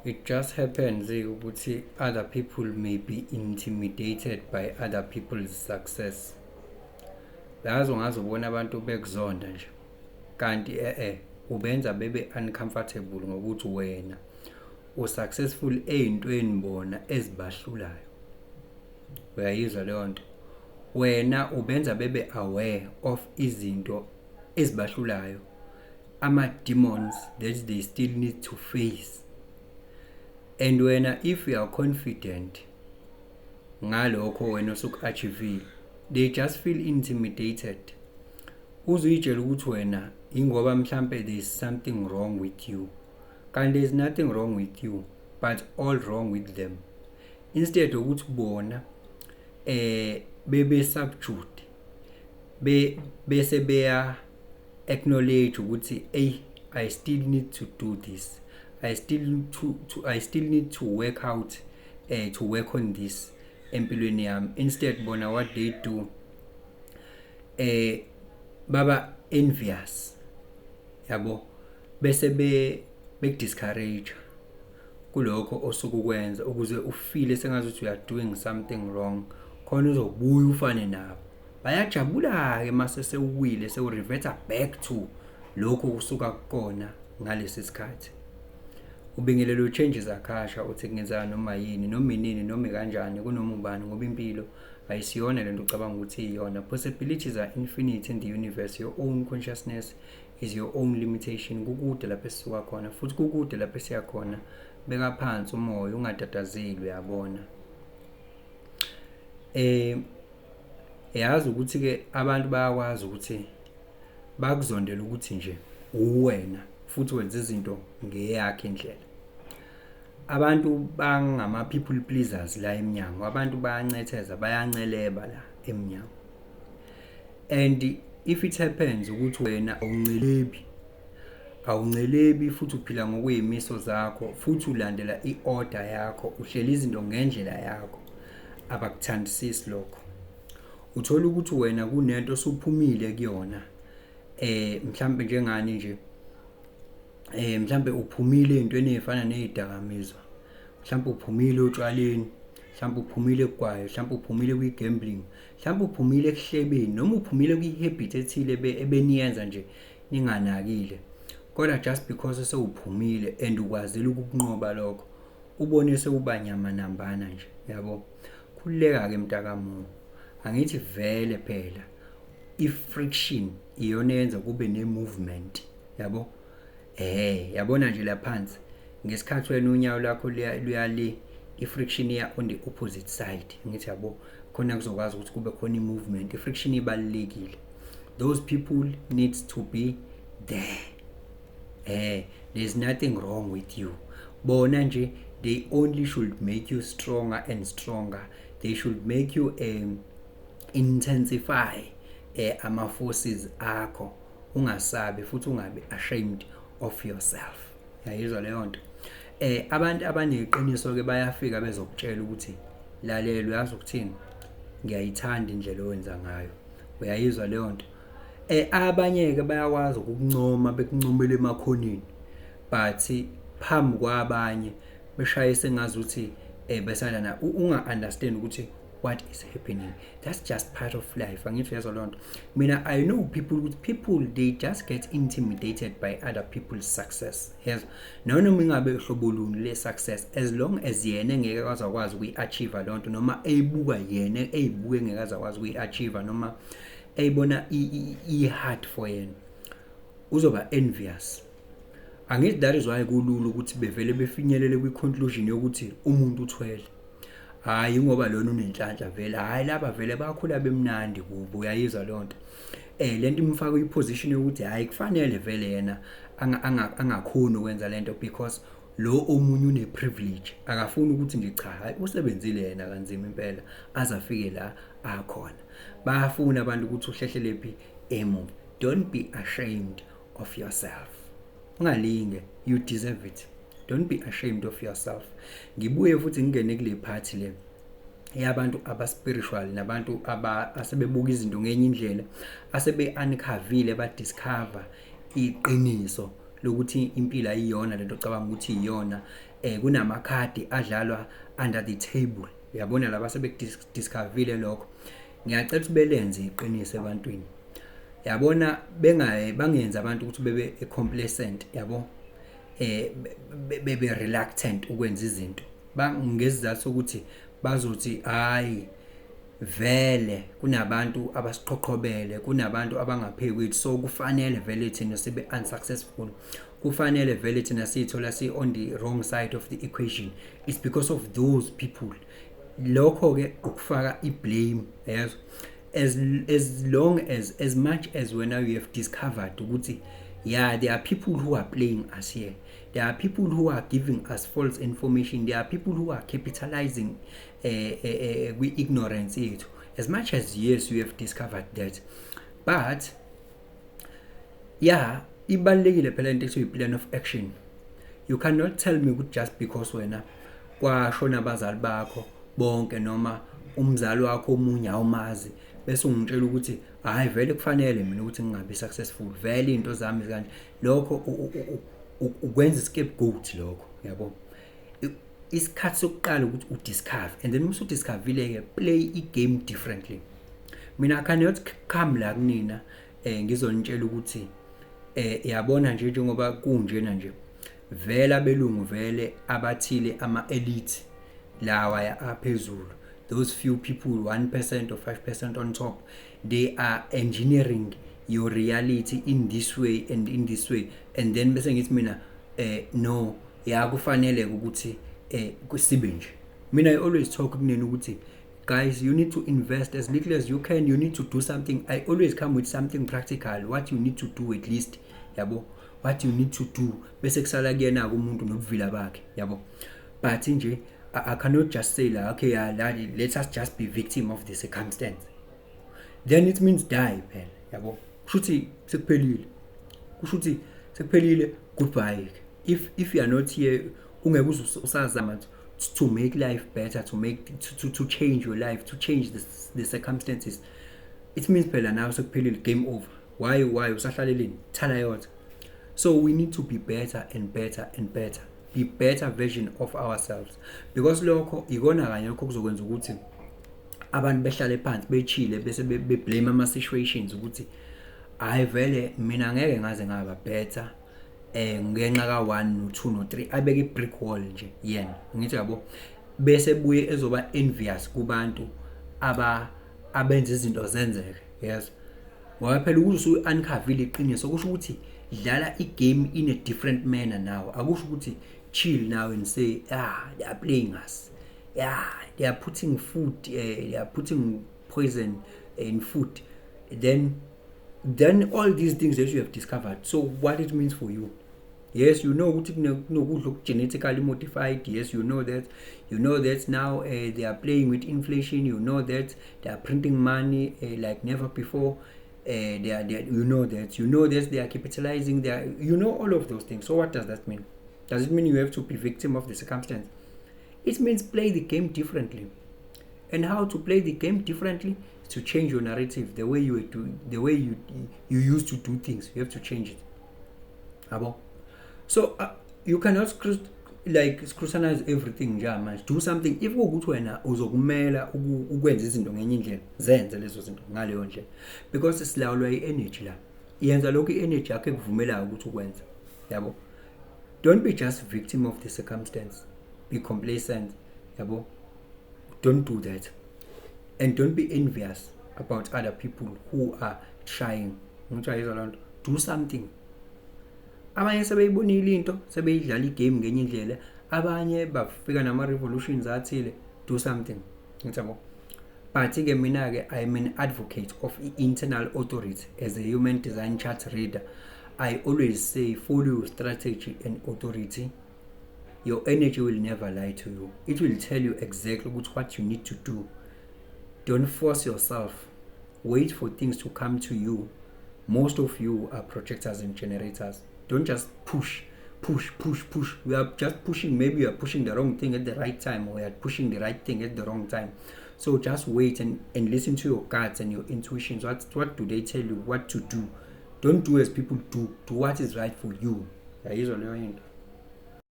It just happens ukuthi other people may be intimidated by other people's success. Yazi, ungaze ubone abantu bekuzonda nje, kanti e-e, ubenza bebe uncomfortable ngokuthi wena u-successful ey'ntweni bona ezibahlulayo. Uyayizwa leyo nto? Wena ubenza bebe aware of izinto ezibahlulayo, ama-demons that they still need to face. And wena, if you are confident ngalokho wena osuku-achieve-ile, they just feel intimidated. Uzuyitshela ukuthi wena ingoba mhlambe there is something wrong with you, kanti there is nothing wrong with you but all wrong with them. Instead ukuthi bona bebe subdued, be bese beya acknowledge ukuthi, "Hey, I still need to do this, I still need to work out, to work on this empilweni yami," instead bona what they do, baba envious, yabo, bese be bekudiscourage kulokho osuke ukwenza ukuze ufeel sengathi you are doing something wrong, khona uzobuya ufane nabo. Bayajabula ke mase sewuwile, sewurevert back to lokho kusuka kukona ngalesi sikhathi. Ubingelelo changes akhasha uthi kungenzeka noma yini, noma inini, noma kanjani, kunoma ubani, ngoba impilo ayisiyona lento ucabanga ukuthi iyona. Possibilities are infinite in the universe. Your own consciousness is your own limitation. Kukude lapho esisuka khona futhi kukude lapho esiya khona. Beka phansi umoya, ungatatazeli, uyabona. Yazi ukuthi ke abantu bayakwazi ukuthi bakuzondela ukuthi nje uwena futhi wenza izinto ngeyakhe indlela. Abantu bangama people pleasers la eminyango, abantu bayancetheza, bayanceleba la eminyango. And if it happens ukuthi wena awuncelebi, awuncelebi futhi uphila ngokuyimiso zakho futhi ulandela i-order yakho, uhlela izinto ngendlela yakho, abakuthandisisi lokho. Uthola ukuthi wena kunento osuphumile kuyona, mhlambe njengani nje, mhlambe uphumile ezintweni ezifana nezidakamizwa, mhlambe uphumile otshwaleni, mhlambe uphumile kugwayi, mhlambe uphumile kwi-gambling, mhlambe uphumile ekuhlebeni, noma uphumile kwi-habit ethile ebeniyenza nje ninganakile, kodwa just because sewuphumile and ukwazile ukukunqoba lokho, ubone sewuba nyama nambana nje, yabo. Khululeka-ke, mntakamu. Angithi vele phela i-friction iyona eyenza kube ne-movement, yabo. Yabona nje la phansi, ngesikhathi wena unyawo lwakho luya le, i-friction iya on the opposite side, ngithi yabo, khona kuzokwazi ukuthi kube khona i-movement. I-friction ibalulekile. Those people needs to be there. There's nothing wrong with you. Bona nje, they only should make you stronger and stronger. They should make you intensify ama forces akho. Ungasabi futhi ungabi ashamed of yourself. Yayizwa leyo nto? Abantu abaneqiniso ke bayafika bezokutshela ukuthi, "Lalela, uyazi ukuthini, ngiyayithanda indlela owenza ngayo." Uyayizwa leyo nto? Abanye ke bayakwazi ukukuncoma, bekuncomela emakhoneni, but phambi kwabanye beshaye sengazuthi besalana, unga understand ukuthi what is happening. That's just part of life, angithi uyezwa leyo nto? Mina I know people ukuthi people, they just get intimidated by other people's success, yes, noma ingabe uhlobo luni le success, as long as yena engeke akwazi ukuyi-achieve leyo nto, noma eyibuka yena, eyibuke engeke azakwazi ukuyi-achieve, noma eyibona i-hard for yena, uzoba envious, angithi? That is why kulula ukuthi bevele befinyelele kwi-conclusion yokuthi umuntu uthwele, hayi ngoba lona unenhlanhla vele, hayi laba vele bakhula bemnandi kubo. Uyayizwa leyo nto? Lento imfaka kwi-position yokuthi hayi, kufanele vele yena angakhoni ukwenza lento because lo omunye une-privilege. Akafuni ukuthi nje cha, hayi, usebenzile yena kanzima impela aze afike la akhona. Bayafuna abantu ukuthi uhlehlele phi emuva. Don't be ashamed of yourself. Ungalinge, you deserve it. Don't be ashamed of yourself. Ngibuye futhi ngingene kule part le yabantu aba-spiritual nabantu aba asebebuka izinto ngenye indlela, asebe-uncoverile, badiscover iqiniso lokuthi impilo ayiyona lento ocabanga ukuthi iyona. Kunamakhadi adlalwa under the table, uyabona, laba sebekudiscoverile lokho. Ngiyacela ukuthi belenze iqiniso ebantwini, yabona, bengaye bangenza abantu ukuthi bebe complacent, yabo, bebe reluctant ukwenza izinto bangezizathu sokuthi bazothi, "Hayi, vele kunabantu abasiqhoqhobele, kunabantu abangapheki kwethu, so kufanele vele thina sibe unsuccessful, kufanele vele thina siyithola si on the wrong side of the equation. It's because of those people." Lokho ke ukufaka iblame, yezwa. As long as much as when you have discovered ukuthi, yeah, there are people who are playing us here, there are people who are giving us false information, there are people who are capitalizing kwi-ignorance yethu, as much as, yes, you have discovered that, but yeah, ibalulekile phela into ekuthiwa i-plan of action. You cannot tell me ukuthi just because wena kwashona abazali bakho bonke noma umzali wakho omunye awumazi, bese ungitshela ukuthi, "Hayi, vele kufanele mina ukuthi ngingabi successful, vele into zami kanje." Lokho ukwenza scapegoat lokho, yabo. Isikhathi sokuqala ukuthi udiscover, and then uma usudiscoverile ke, play i-game differently. Mina I cannot come la kunina ngizonitshela ukuthi, yabona nje, njengoba kunjena nje, vele abelungu, vele abathile, ama elite lawa aphezulu, those few people, 1% or 5% on top, they are engineering your reality in this way and in this way, and then bese ngithi mina, no, ya, kufanele ukuthi kusibe nje. Mina I always talk kunini ukuthi, guys, you need to invest as little as you can, you need to do something. I always come with something practical, what you need to do at least, yabo, what you need to do, bese kusala kuyena umuntu nobuvila bakhe, yabo. But nje I cannot just say la, "Okay, yeah, la, let us just be victim of the circumstance." Then it means die phela, yabo. Kusho ukuthi sekuphelile, kusho ukuthi sekuphelile, goodbye. If you are not here, ungeke uze usazama to make life better, to make to change your life, to change the circumstances, it means phela now sekuphelile, game over. Why usahlaleleni thala yodwa? So we need to be better and better and better, be better version of ourselves, because lokho ikona kanye lokho kuzokwenza ukuthi abantu behlale phansi bechile, bese be-blame ama situations ukuthi, "Hayi, vele mina ngeke ngaze ngaba better ngenxa ka 1 no 2 no 3." Abeke i-brick wall nje yena, ngithi, yabo, bese buye ezoba envious kubantu aba abenza izinto zenzeke. Yes, ngoba phela ukuthi usu-uncoverile iqiniso kusho ukuthi dlala igame in a different manner now. Akusho ukuthi chill now and say, "Ah, they are playing us, yeah, they are putting food, they are putting poison in food." Then all these things that you have discovered, so what it means for you? Yes, you know ukuthi kunokudla genetically modified. Yes, you know that. You know that now they are playing with inflation. You know that they are printing money like never before. They are, you know that, you know that they are capitalizing, they are, you know all of those things. So what does that mean? Does it mean you have to be victim of the circumstance? It means play the game differently. And how to play the game differently is to change your narrative, the way you do, the way you used to do things. You have to change it, yabo. So you cannot like scrutinize everything nje manje. Do something. If kuwukuthi wena uzokumela ukwenza izinto ngenye indlela, zenze lezo zinto ngaleyo ndlela, because silawulwa i-energy la. Yenza lokhu i-energy yakho ekuvumelayo ukuthi ukwenze, yabo. Don't be just victim of the circumstance, be complacent, yabo. Don't do that, and don't be envious about other people who are trying. Ngitshayizwa loo nto. Do something. Abanye sebeyibonile into, sebeyidlala igame ngenye indlela, abanye bafika nama-revolutions athile. Do something, ngithi, yabo. But-ke mina-ke, I'm an advocate of i-internal authority. As a human design chart reader, I always say follow your strategy and authority. Your energy will never lie to you. It will tell you exactly what you need to do. Don't force yourself. Wait for things to come to you. Most of you are projectors and generators. Don't just push, push, push, push. We are just pushing. Maybe you are pushing the wrong thing at the right time, or you are pushing the right thing at the wrong time. So just wait and listen to your guts and your intuitions. What do they tell you what to do? Don't do as people do. Do what is right for you. Yayizwa leyo into?